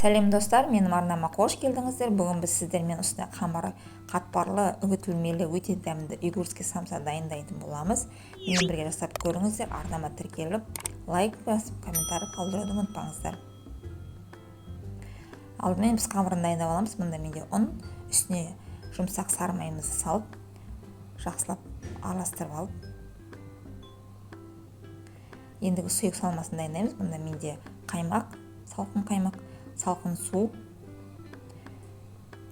Сәлем достар, менің арнама қош келдіңіздер. Бүгін біз сіздермен осындай қамыры қатпарлы, үгітілмелі, өте дәмді уйгурский самса дайындайтын боламыз. Менімен бірге жасап көріңіздер. Арнама тіркеліп, лайк басып, комментарий қалдыруды ұмытпаңыздар. Алдымен біз қамырын дайындап аламыз. Мында менде ұн, үстіне жұмсақ сары майымызды салып, жақсылап араластырып алып, ендігі сұйық салмасын дайындаймыз. Мында менде қаймақ, салқын қаймақ, салқын су,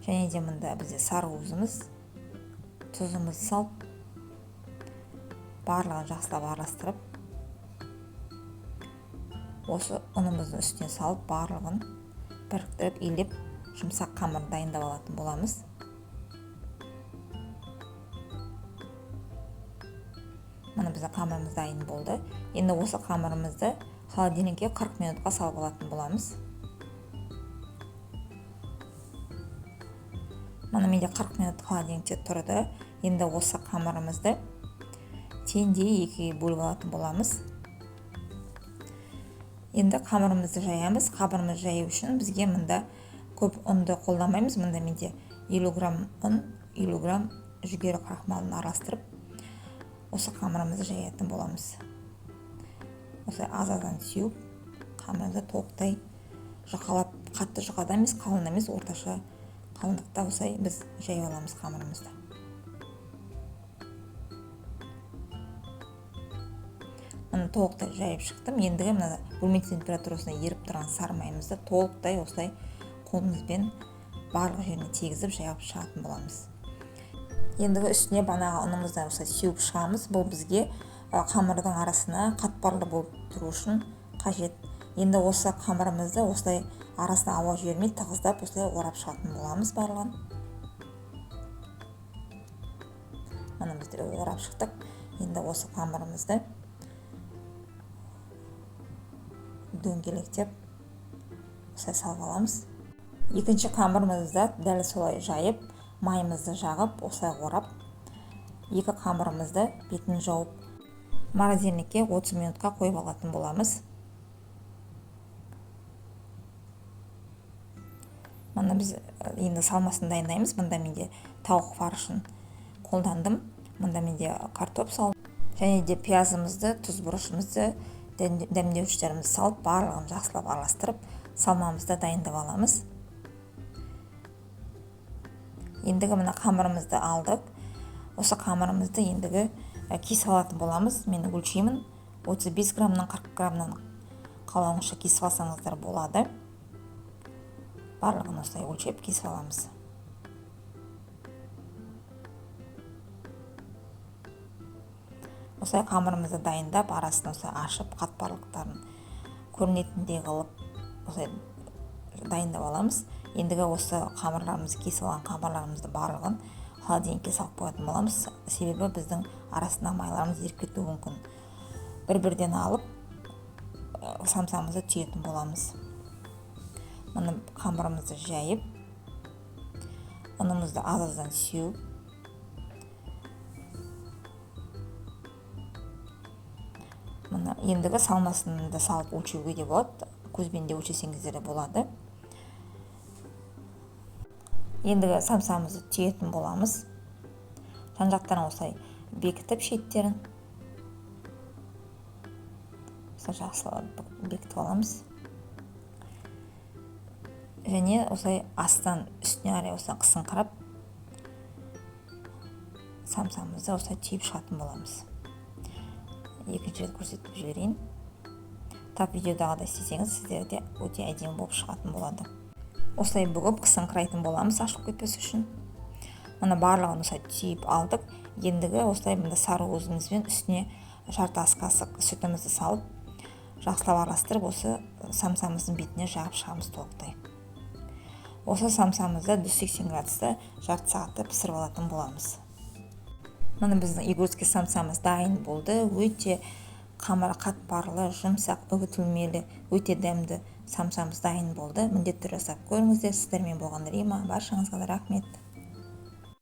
және де мында бізде сары уызымыз, тұзымызды салып, барлығын жақсылап араластырып, осы ұнымыздың үстіне салып, барлығын біріктіріп, илеп, жұмсақ қамыр дайындап алатын боламыз. Мына біздің қамырымыз дайын болды. Енді осы қамырымызды холодильникке 40 минутқа салып алатын боламыз. Мына менде 40 минут холодильникте тұрды. Енді осы қамырымызды теңдей екіге бөліп алатын боламыз. Енді қамырымызды жаямыз. Қамырымызды жаю үшін бізге мында көп ұнды қолданбаймыз. Мында менде 50 грамм ұн, 50 грамм жүгері крахмалын араластырып, осы қамырымызды жаятын боламыз. Осылай аз-аздан сеуіп, қамырымызды толықтай жұқалап, қатты жұқа да емес, қалың да емес, орташа қалыңдықта осылай біз жайып аламыз қамырымызды. Міне толықтай жайып шықтым. Ендігі мына бөлме температурасында еріп тұрған сары майымызды толықтай осылай қолымызбен барлық жеріне тигізіп жайып шығатын боламыз. Ендігі үстіне банағы ұнымызды осылай сеуіп шығамыз. Бұл бізге қамырдың арасына қатпарлы болып тұру үшін қажет. Енді осы қамырымызды осылай арасына ауа жібермей тығыздап осылай орап шығатын боламыз барлығын. Міне біз орап шықтық. Енді осы қамырымызды дөңгелектеп осылай салып аламыз. Екінші қамырымызды дәл солай жайып, майымызды жағып, осылай орап, екі қамырымызды бетін жауып, морозильникке 30 минутқа қойып алатын боламыз. Мына біз енді салмасын дайындаймыз. Мында менде тауық фаршын қолдандым. Мында менде картоп салдым. Және де пиязымызды, тұз бұрышымызды, дәмдеуіштерімізді салып, барлығын жақсылап араластырып, салмамызды дайындап аламыз. Ендігі мына қамырымызды алдық. Осы қамырымызды ендігі кесіп алатын боламыз. Мен өлшеймін. 35 граммнан 40 граммнан қалауыңызша кесіп алсаңыздар болады. Барлығын осылай өлшеп кесіп аламыз. Осылай қамырымызды дайындап, арасын осылай ашып, қатпарлықтарын көрінетіндей қылып осылай дайындап аламыз. Ендігі осы қамырларымызды, кесіп алған қамырларымызды барлығын холодильникке салып қоятын боламыз. Себебі біздің арасында майларымыз еріп кетуі мүмкін. Бір-бірден алып, самсамызды түйетін боламыз. Мына қамырымызды жайып, ұнымызды аз-аздан сеуіп, мына ендігі салмасын да салып өлшеуге де болады, көзбен де өлшесеңіздер де болады. Ендігі самсамызды түйетін боламыз. Жан-жақтарын осылай бекітіп, шеттерін осылай жақсылап бекітіп аламыз. Және осылай астан үстіне қарай осылай қысыңқырап самсамызды осылай түйіп шығатын боламыз. Екінші рет көрсетіп жіберейін. Тап видеодағыдай істесеңіз, сіздерде өте әдемі болып шығатын болады. Осылай бүгіп қысыңқырайтын боламыз, ашылып кетпес үшін. Мына барлығын осылай түйіп алдық. Ендігі осылай мында сары уызымызбен үстіне жарты ас қасық сүтімізді салып, жақсылап араластырып, осы самсамыздың бетіне жағып шығамыз толықтай. Осы самсамызды 180 градуста жарты сағатта пісіріп алатын боламыз. Міне біздің уйгурский самсамыз дайын болды. Өте қамыры қатпарлы, жұмсақ, үгітілмелі, өте дәмді самсамыз дайын болды. Міндетті түрде жасап көріңіздер. Сіздермен болған Рима. Баршаңызға да рахмет.